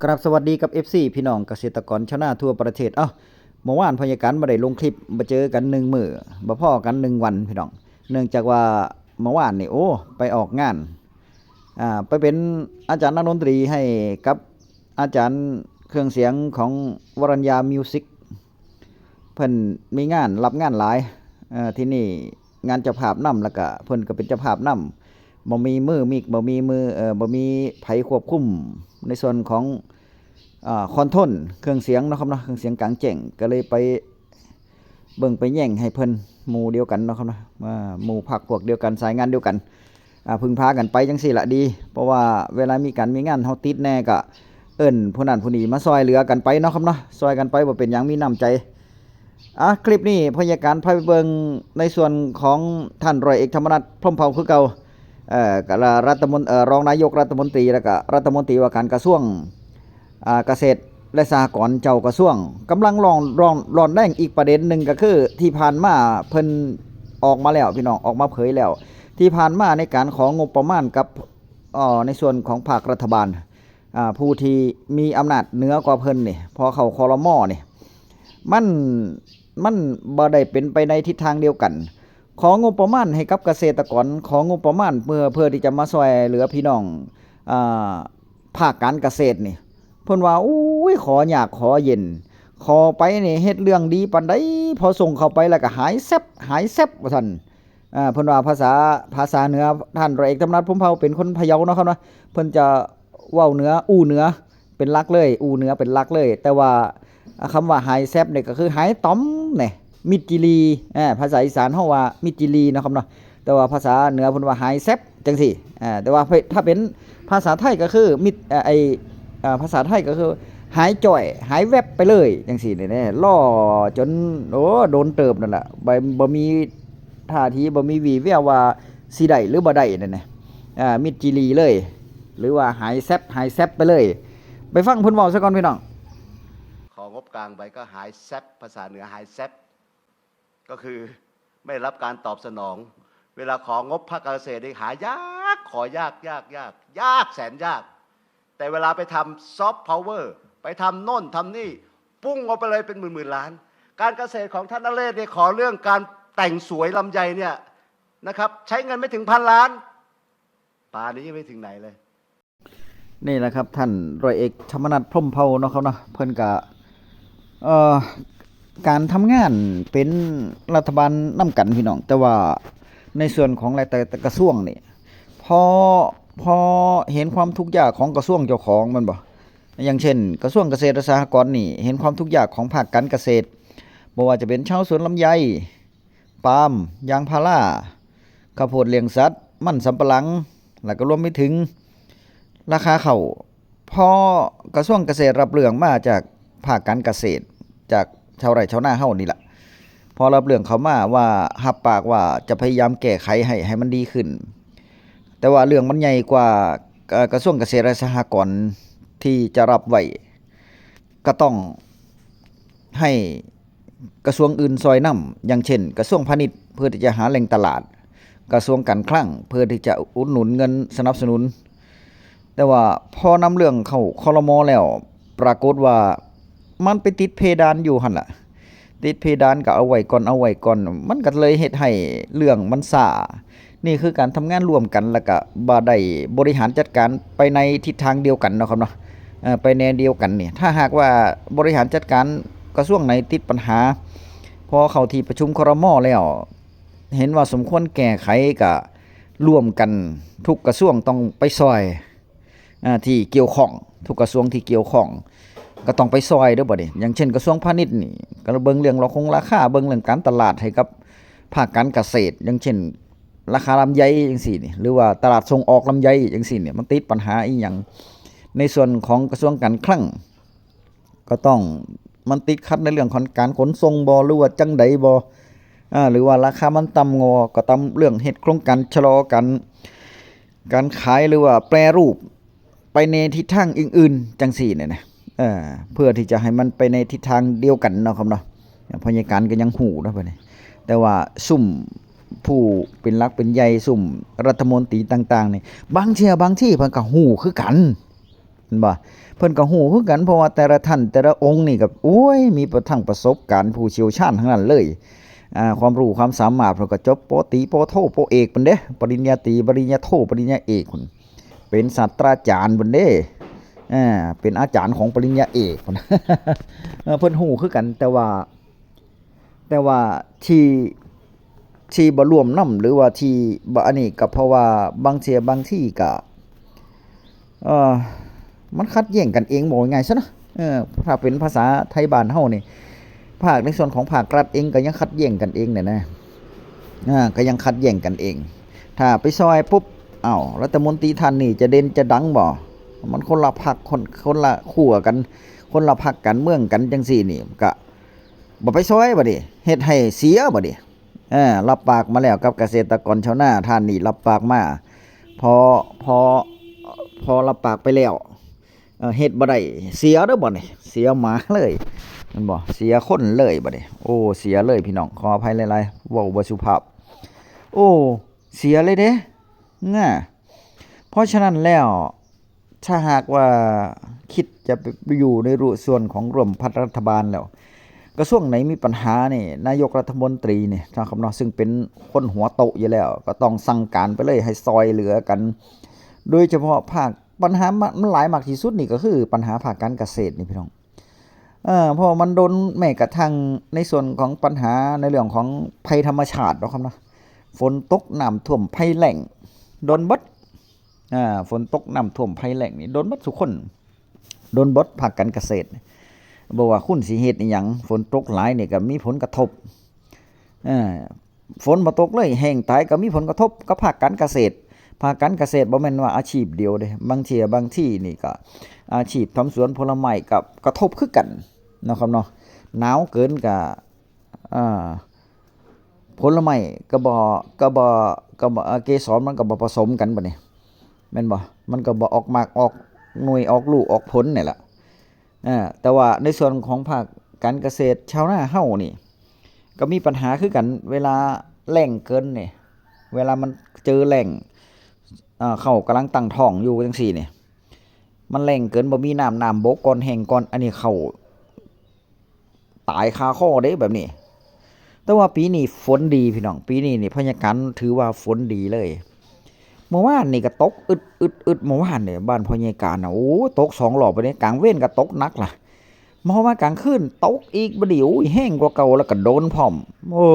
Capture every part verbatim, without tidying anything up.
ครับ สวัสดีกับ เอฟซี พี่น้องเกษตรกรชาวนาทั่วประเทศ เอ้า เมื่อวานพยาการบ่ได้ลงคลิป บ่เจอกันหนึ่งมื้อ บ่พ้อกันหนึ่งวันพี่น้อง เนื่องจากว่าเมื่อวานนี่ โอ้ ไปออกงาน อ่า ไปเป็นอาจารย์นักดนตรีให้กับอาจารย์เครื่องเสียงของวรัญญามิวสิก เพิ่นมีงาน รับงานหลาย เอ่อ ที่นี่งานเจ้าภาพนำ แล้วก็เพิ่นก็เป็นเจ้าภาพนำ บ่มีมือมิก บ่มีมือ เอ่อ บ่มีไผควบคุมในส่วนของ อ่า คอนโทรลเครื่องเสียงเนาะครับเนาะ เครื่องเสียงกลางแจ้ง ก็เลยไปเบิ่งไปแย่งให้เพิ่น หมู่เดียวกันเนาะครับเนาะ อ่า หมู่พรรคพวกเดียวกัน สายงานเดียวกัน อ่า พึ่งพากันไปจังซี่ละดี เพราะว่าเวลามีการมีงานเฮาติดแหน่ก็เอิ้นผู้นั้นผู้นี้มาซอยเหลือกันไปเนาะครับเนาะ ซอยกันไปบ่เป็นหยัง มีน้ำใจ อ่ะ คลิปนี้พยาการพาไปเบิ่งในส่วนของท่านร้อยเอกธรรมนัฐ พรหมเผ่าคือเก่า เอ่อ ก็รัฐมน-, เอ่อ รองนายกรัฐมนตรี แล้วก็รัฐมนตรีว่าการกระทรวง อ่า เกษตรและสหกรณ์ เจ้ากระทรวง กำลังร้อน ร้อน ร้อนแรงอีกประเด็นหนึ่งก็คือ ที่ผ่านมาเพิ่นออกมาแล้วพี่น้อง ออกมาเผยแล้ว ที่ผ่านมาในการของงบประมาณกับ เอ่อ ในส่วนของภาครัฐบาล อ่า ผู้ที่มีอำนาจเหนือกว่าเพิ่นนี่ พอเข้า ครม นี่ มัน มันบ่ได้เป็นไปในทิศทางเดียวกัน ของงบประมาณให้กับเกษตรกร ของงบประมาณเพื่อ เพื่อที่จะมาซอยเหลือพี่น้อง อ่า ภาคการเกษตรนี่ เพิ่นว่า โอ้ย ขอยากขอเย็น ขอไปนี่เฮ็ดเรื่องดีปานใด พอส่งเข้าไปแล้วก็หายแซบ หายแซบ ว่าซั่น อ่า เพิ่นว่าภาษา ภาษาเหนือ ท่านร้อยเอกธรรมนัฐ พรหมเผ่า เป็นคนพะเยาเนาะครับเนาะ เพิ่นจะเว้าเหนือ อู้เหนือเป็นหลักเลย อู้เหนือเป็นหลักเลย แต่ว่า อ่า คำว่าหายแซบนี่ก็คือหายต่อมแหน่ มิดจิลี อ่า ภาษาอีสานเฮาว่ามิดจิลีเนาะครับเนาะ แต่ว่าภาษาเหนือเพิ่นว่าหายแซบจังซี่ อ่า แต่ว่าถ้าเป็นภาษาไทยก็คือมิด เอ่อ ไอ้ อ่า ภาษาไทยก็คือหายจ้อย หายแวบไปเลยจังซี่แหน่ รอจน โอ้ โดนเติบนั่นล่ะ บ่ บ่มีท่าที บ่มีวี่แววว่าสิได้หรือบ่ได้นั่นแหน่ อ่า มิดจิลีเลย หรือว่าหายแซบ หายแซบไปเลย ไปฟังเพิ่นเว้าซะก่อนพี่น้อง ของงบกลางไปก็หายแซบ ภาษาเหนือหายแซบ ก็คือไม่รับการตอบสนอง เวลาของงบภาคการเกษตรนี่หายาก ขอยาก ยาก ยาก ยากแสนยาก แต่เวลาไปทำซอฟต์พาวเวอร์ ไปทำโน่นทำนี่ ปุ้งออกไปเลยเป็นหมื่นหมื่นล้าน การเกษตรของท่านนเรศเนี่ย ขอเรื่องการแต่งสวยลำไยเนี่ยนะครับ ใช้เงินไม่ถึงพันล้าน ป่านนี้ยังไม่ถึงไหนเลย นี่แหละครับ ท่านร้อยเอกธรรมนัฐ พรหมเผ่าเนาะครับเนาะ เพิ่นก็ เอ่อ การทำงานเป็นรัฐบาลนำกันพี่น้อง แต่ว่าในส่วนของแต่ละกระทรวงนี่ พอ พอเห็นความทุกข์ยากของกระทรวงเจ้าของแม่นบ่ อย่างเช่น กระทรวงเกษตรและสหกรณ์นี่ เห็นความทุกข์ยากของภาคการเกษตร บ่ว่าจะเป็นชาวสวนลำไย ปาล์ม ยางพารา ข้าวโพดเลี้ยงสัตว์ มันสำปะหลัง แล้วก็รวมไปถึงราคาข้าว พอกระทรวงเกษตรรับเรื่องมาจากภาคการเกษตร จากชาวไร่ชาวนาเฮานี่ล่ะ พอรับเรื่องเข้ามาว่า รับปากว่าจะพยายามแก้ไขให้ ให้มันดีขึ้น แต่ว่าเรื่องมันใหญ่กว่า เอ่อ กระทรวงเกษตรและสหกรณ์ที่จะรับไว้ ก็ต้องให้กระทรวงอื่นซอยนำ อย่างเช่น กระทรวงพาณิชย์เพื่อที่จะหาแหล่งตลาด กระทรวงการคลังเพื่อที่จะอุดหนุนเงินสนับสนุน แต่ว่าพอนำเรื่องเข้า ครม แล้ว ปรากฏว่ามันไปติดเพดานอยู่หั่นล่ะ ติดเพดานก็เอาไว้ก่อน เอาไว้ก่อน มันก็เลยเฮ็ดให้เรื่องมันช้า นี่คือการทำงานร่วมกัน แล้วก็บ่ได้บริหารจัดการไปในทิศทางเดียวกันเนาะครับเนาะ เอ่อ ไปแนวเดียวกันนี่ ถ้าหากว่าบริหารจัดการกระทรวงไหนติดปัญหา พอเข้าที่ประชุม ครม แล้ว เห็นว่าสมควรแก้ไขก็ร่วมกัน ทุกกระทรวงต้องไปซอย อ่า ที่เกี่ยวข้อง ทุกกระทรวงที่เกี่ยวข้อง ก็ต้องไปซอยเด้อบัดนี้ อย่างเช่นกระทรวงพาณิชย์นี่ ก็เบิ่งเรื่องราคงราคา เบิ่งเรื่องการตลาดให้กับภาคการเกษตร อย่างเช่นราคาลำไยจังซี่นี่ หรือว่าตลาดส่งออกลำไยจังซี่นี่ มันติดปัญหาอีหยัง ในส่วนของกระทรวงการคลัง ก็ต้อง มันติดขัดในเรื่องของการขนส่งบ่ หรือว่าจังใดบ่ อ่า หรือว่าราคามันต่ำงอ ก็ต้องเรื่องเฮ็ดโครงการชะลอการ การขาย หรือว่าแปรรูปไปในทิศทางอื่นๆ จังซี่เนี่ยนะ เอ่อ เพื่อที่จะให้มันไปในทิศทางเดียวกันเนาะครับเนาะ พยาการก็ยังฮู้นะบัดนี้ แต่ว่าซุมผู้เป็นหลักเป็นใหญ่ ซุมรัฐมนตรีต่างๆ นี่ บางเทื่อ บางทีเพิ่นก็ฮู้คือกัน เห็นบ่ เพิ่นก็ฮู้คือกัน เพราะว่าแต่ละท่านแต่ละองค์นี่ก็ โอ้ย มีประ ทั้งประสบการณ์ ผู้เชี่ยวชาญทั้งนั้นเลย อ่า ความรู้ความสามารถ เพิ่นก็จบ ป.ตรี ป.โท ป.เอก พุ้นเด้ ปริญญาตรี ปริญญาโท ปริญญาเอกพุ้น เป็นศาสตราจารย์พุ้นเด้ อ่า เป็นอาจารย์ของปริญญาเอกพุ้น เออ เพิ่นฮู้คือกัน แต่ว่า แต่ว่าที่ ที่บ่ร่วมนำ หรือว่าที่บ่อันนี้ ก็เพราะว่าบางเทื่อบางทีก็ เอ่อ มันขัดแย้งกันเอง บอกง่ายๆซะเนาะ เออ ถ้าเป็นภาษาไทยบ้านเฮานี่ ภาคในส่วนของภาครัฐเองก็ยังขัดแย้งกันเองเนี่ยนะ อ่า ก็ยังขัดแย้งกันเอง ถ้าไปซอยปุ๊บ อ้าว รัฐมนตรีท่านนี่จะเด่นจะดังบ่ มันคนละพรรค คน คนละขั้วกัน คนละพรรคการเมืองกันจังซี่นี่ ก็บ่ไปซอยบัดนี้ เฮ็ดให้เสียบัดนี้ เออ รับปากมาแล้วกับเกษตรกรชาวนาท่านนี้ รับปากมา พอ พอ พอรับปากไปแล้ว เออ เฮ็ดบ่ได้ เสียเด้อบัดนี้ เสียหมาเลย แม่นบ่ เสียคนเลยบัดนี้ โอ้ เสียเลยพี่น้อง ขออภัยหลายๆ เว้าบ่สุภาพ โอ้ เสียเลยเด้ ง่า เพราะฉะนั้นแล้ว ถ้าหากว่าคิดจะไปอยู่ในรูส่วนของร่วมพัฒรัฐบาลแล้ว กระทรวงไหนมีปัญหานี่ นายกรัฐมนตรีนี่นะครับเนาะ ซึ่งเป็นคนหัวโต๊ะอยู่แล้ว ก็ต้องสั่งการไปเลยให้ซอยเหลือกัน โดยเฉพาะภาค ปัญหามัน มันหลายมากที่สุดนี่ก็คือปัญหาภาคการเกษตรนี่พี่น้อง เออ เพราะว่ามันโดนแม้กระทั่งในส่วนของปัญหาในเรื่องของภัยธรรมชาติเนาะครับเนาะ ฝนตกน้ำท่วมภัยแล้ง โดนเบิด อ่า ฝนตกน้ำท่วมภัยแล้งนี่โดนเบิดทุกคน โดนเบิดภาคการเกษตร บ่ว่าคุณสิเฮ็ดอิหยัง ฝนตกหลายนี่ก็มีผลกระทบ เออ ฝนบ่ตกเลย แห้งตายก็มีผลกระทบกับภาคการเกษตร ภาคการเกษตรบ่แม่นว่าอาชีพเดียวเด้ บางเทื่อบางทีนี่ก็อาชีพทำสวนผลไม้ก็กระทบคือกันเนาะครับเนาะ หนาวเกินก็ อ่า ผลไม้ก็บ่ ก็บ่ ก็บ่ อ่า เกสรมันก็บ่ผสมกันบัดนี้ แม่นบ่ มันก็บ่ออกหมากออกหน่วยออกลูกออกผลนี่แหละ อ่า แต่ว่าในส่วนของภาคการเกษตรชาวนาเฮานี่ ก็มีปัญหาคือกัน เวลาแล้งเกินนี่ เวลามันเจอแล้ง อ่า ข้าวกำลังตั้งท้องอยู่จังซี่นี่ มันแล้งเกิน บ่มีน้ำ น้ำบกก่อน แห้งก่อน อันนี้ข้าวตายคาคอเด้แบบนี้ แต่ว่าปีนี้ฝนดีพี่น้อง ปีนี้นี่พยากรณ์ถือว่าฝนดีเลย เมื่อวานนี่ก็ตกอึดอึดอึด เมื่อวานนี่บ้านพ่อใหญ่การน่ะ โอ้ ตกสองรอบไปเลย กลางเว็นก็ตกหนักล่ะ มาว่ากลางคืนตกอีกบัดนี้ โอ้ย แห้งกว่าเก่า แล้วก็โดนพร้อม โอ้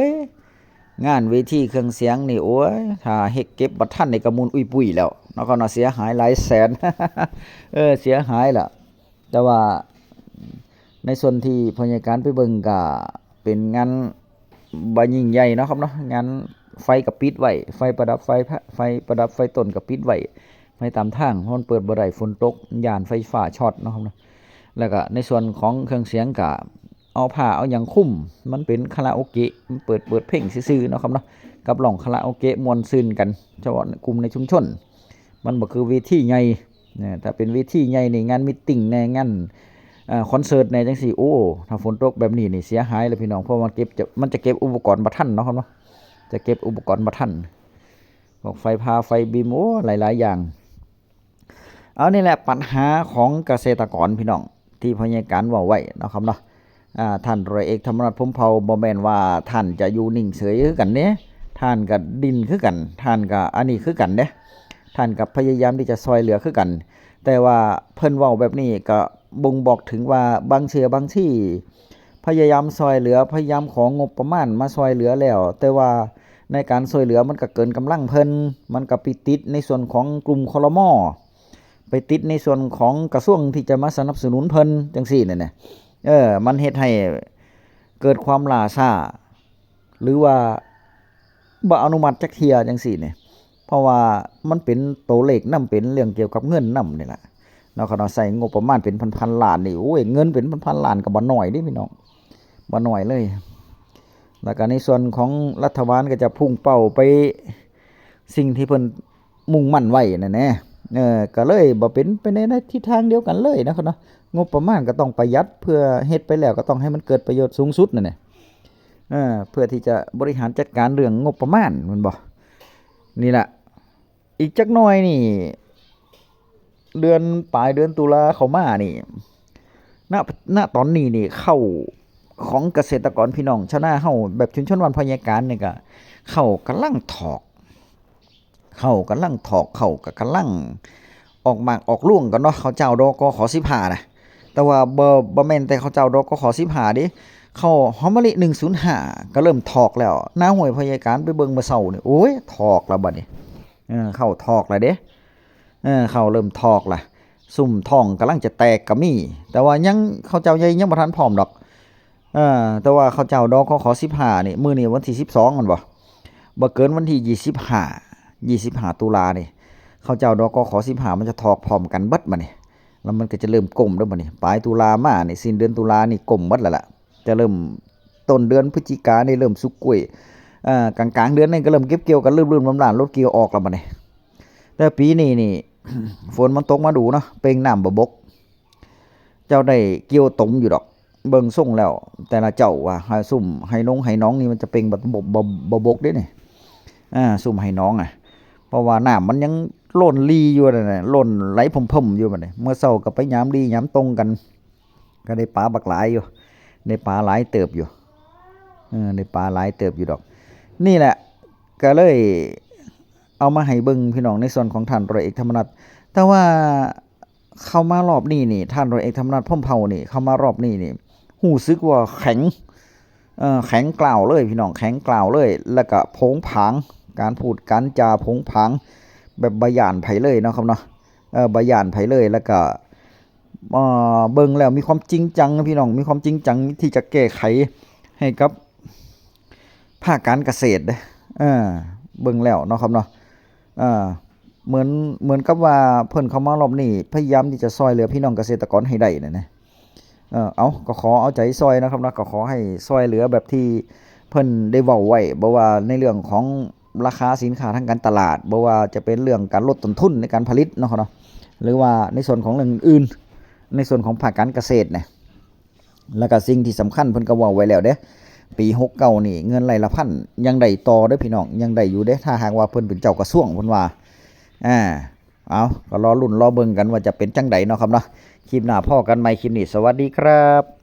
ย งานเวทีเครื่องเสียงนี่ โอ้ย ถ้าเฮ็ดเก็บบ่ทันนี่ก็หมุนอุ้ยปุ้ยแล้วเนาะ ก็เนาะ เสียหายหลายแสน เออ เสียหายล่ะ แต่ว่าในส่วนที่พ่อใหญ่การไปเบิ่งก็เป็นงานบ่ยิ่งใหญ่เนาะครับเนาะ งานไฟก็ปิดไว้ ไฟประดับไฟพระ ไฟประดับไฟต้นก็ปิดไว้ ไฟตามทาง เพราะมันเปิดบ่ได้ ฝนตก ย้านไฟฟ้าช็อตเนาะครับเนาะ แล้วก็ในส่วนของเครื่องเสียงก็เอาผ้าเอาหยังคลุม มันเป็นคาราโอเกะ มันเปิด เปิดเพลงซื่อๆเนาะครับเนาะ กับร้องคาราโอเกะม่วนซื่นกัน เฉพาะกลุ่มในชุมชน มันบ่คือเวทีใหญ่ นะ ถ้าเป็นเวทีใหญ่นี่ งานมีตติงแหน่ งาน เอ่อ คอนเสิร์ตแหน่จังซี่ โอ้ ถ้าฝนตกแบบนี้นี่เสียหายเลยพี่น้อง เพราะมันเก็บจะ มันจะเก็บอุปกรณ์บ่ทันเนาะครับเนาะ จะเก็บอุปกรณ์บ่ทัน พวกไฟฟ้า ไฟบีม โอ้ หลายๆอย่าง เอา นี่แหละปัญหาของเกษตรกรพี่น้อง ที่พ่อใหญ่การเว้าไว้เนาะครับเนาะ อ่า ท่านร้อยเอกธรรมนัฐ พรหมเผ่า บ่แม่นว่าท่านจะอยู่นิ่งเฉยคือกันเด้ ท่านก็ดิ้นคือกัน ท่านก็อันนี้คือกันเด้ ท่านก็พยายามที่จะซอยเหลือคือกัน แต่ว่าเพิ่นเว้าแบบนี้ก็บ่งบอกถึงว่าบางเทื่อบางที พยายามซอยเหลือ พยายามของงบประมาณมาซอยเหลือแล้ว แต่ว่าในการซอยเหลือมันก็เกินกำลังเพิ่น มันก็ไปติดในส่วนของกลุ่ม ค.ร.ม. ไปติดในส่วนของกระทรวงที่จะมาสนับสนุนเพิ่นจังซี่นั่นน่ะ เออ มันเฮ็ดให้เกิดความล่าช้า หรือว่าบ่อนุมัติจักเทื่อจังซี่นี่ เพราะว่ามันเป็นตัวเลขนำ เป็นเรื่องเกี่ยวกับเงินนำนี่แหละเนาะ คันว่าใช้งบประมาณเป็นพันๆล้านนี่ โอ้ย เงินเป็นพันๆล้านก็บ่น้อยเด้พี่น้อง บ่น้อยเลย แล้วก็ในส่วนของรัฐบาลก็จะพุ่งเป้าไปสิ่งที่เพิ่นมุ่งมั่นไว้นั่นแหละ เออ ก็เลยบ่เป็นไปในทิศทางเดียวกันเลยนะครับเนาะ งบประมาณก็ต้องประหยัด เพื่อเฮ็ดไปแล้วก็ต้องให้มันเกิดประโยชน์สูงสุดนั่นแหละ เออ เพื่อที่จะบริหารจัดการเรื่องงบประมาณ แม่นบ่ นี่ล่ะ อีกจักหน่อยนี่ เดือนปลายเดือนตุลาเข้ามานี่ ณ ณ ตอนนี้นี่ ข้าวของเกษตรกรพี่น้องชาวนาเฮา แบบชุมชนบ้านพ่อใหญ่การนี่ก็ ข้าวกำลังถอก ข้าวกำลังถอก ข้าวก็กำลังออกหมากออกรวงกันเนาะ ข้าวเจ้า ดกข สิบห้า นะ แต่ว่าบ่ บ่แม่นแต่ข้าวเจ้า ดกข สิบห้า เด้ ข้าวหอมมะลิ หนึ่งศูนย์ห้า ก็เริ่มถอกแล้ว หน้าห้วยพ่อใหญ่การไปเบิ่งมื้อเช้านี่ โอ้ย ถอกแล้วบัดนี้ เออ ข้าวถอกแล้วเด้ เออ ข้าวเริ่มถอกละ ซุ่มท้องกำลังจะแตกก็มี แต่ว่ายัง ข้าวเจ้าใหญ่ยังบ่ทันพร้อมดอก เออ แต่ว่าข้าวเจ้า ดกข สิบห้า นี่ มื้อนี้วันที่ สิบสอง แม่นบ่ บ่เกินวันที่ ยี่สิบห้า ยี่สิบห้า ตุลานี่ ข้าวเจ้า ดกข สิบห้า มันจะถอกพร้อมกันเบิดบัดนี้ แล้วมันก็จะเริ่มก้มแล้วบัดนี้ ปลายตุลามานี่ สิ้นเดือนตุลานี่ก้มเบิดแล้วล่ะ จะเริ่มต้นเดือนพฤศจิกานี่เริ่มสุกกล้วย เอ่อ กลางๆ เดือนนี่ก็เริ่มเก็บเกี่ยวกัน ลืมๆ ลำลาน รถเกี่ยวออกแล้วบัดนี้ แต่ปีนี้นี่ ฝนมันตกมาดูเนาะ เป่งน้ำบ่บก เจ้าได้เกี่ยวตมอยู่ดอก เบิ่งทรงแล้ว แต่ละเจ้าว่า ไฮ่ซุ่ม ไฮ่นง ไฮ่หนองนี่มันจะเป่งบ่ บ่ บ่ บ่บกเด้นี่ อ่า ซุ่มไฮ่หนองอ่ะ เพราะว่าน้ำมันยังล้นลีอยู่นั่นน่ะ ล้นไหลพ่มๆ อยู่บัดนี้ เมื่อเช้าก็ไปยามลียามตงกัน ก็ได้ปลาบักหลายอยู่ ได้ปลาหลายเติบอยู่ เออ ได้ปลาหลายเติบอยู่ดอก นี่แหละ ก็เลยเอามาให้เบิ่งพี่น้องในส่วนของท่านร้อยเอกธรรมนัส แต่ว่าเข้ามารอบนี้นี่ ท่านร้อยเอกธรรมนัส พรหมเผ่านี่ เข้ามารอบนี้นี่ รู้สึกว่าแข็ง เอ่อ แข็งกร้าวเลยพี่น้อง แข็งกร้าวเลย แล้วก็โผงผาง การพูดการจาโผงผาง แบบบ่ย้านไผเลยเนาะครับเนาะ เออ บ่ย้านไผเลย แล้วก็ เอ่อ เบิ่งแล้วมีความจริงจังนะพี่น้อง มีความจริงจังที่จะแก้ไขให้กับภาคการเกษตรเด้อ เออ เบิ่งแล้วเนาะครับเนาะ เออ เหมือน เหมือนกับว่าเพิ่นเข้ามารอบนี้ พยายามที่จะซ่อยเหลือพี่น้องเกษตรกรให้ได้นั่นนะ เออ เอา ก็ขอเอาใจซ่อยนะครับนะ ก็ขอให้ซ่อยเหลือแบบที่เพิ่นได้เว้าไว้ บ่ว่าในเรื่องของราคาสินค้าทางการตลาด บ่ว่าจะเป็นเรื่องการลดต้นทุนในการผลิตเนาะครับเนาะ หรือว่าในส่วนของเรื่องอื่น ในส่วนของภาคการเกษตรเนี่ย แล้วก็สิ่งที่สำคัญเพิ่นก็เว้าไว้แล้วเด้ ปีหกเก้านี่เงินไร่ละพันยังได้ต่อเด้อพี่น้อง ยังได้อยู่เด้ ถ้าหากว่าเพิ่นเป็นเจ้ากระทรวงเพิ่นว่า อ่า เอา ก็รอลุ้นรอเบิ่งกันว่าจะเป็นจั่งใดเนาะครับเนาะ คลิปหน้าพ้อกันใหม่ คลิปนี้สวัสดีครับ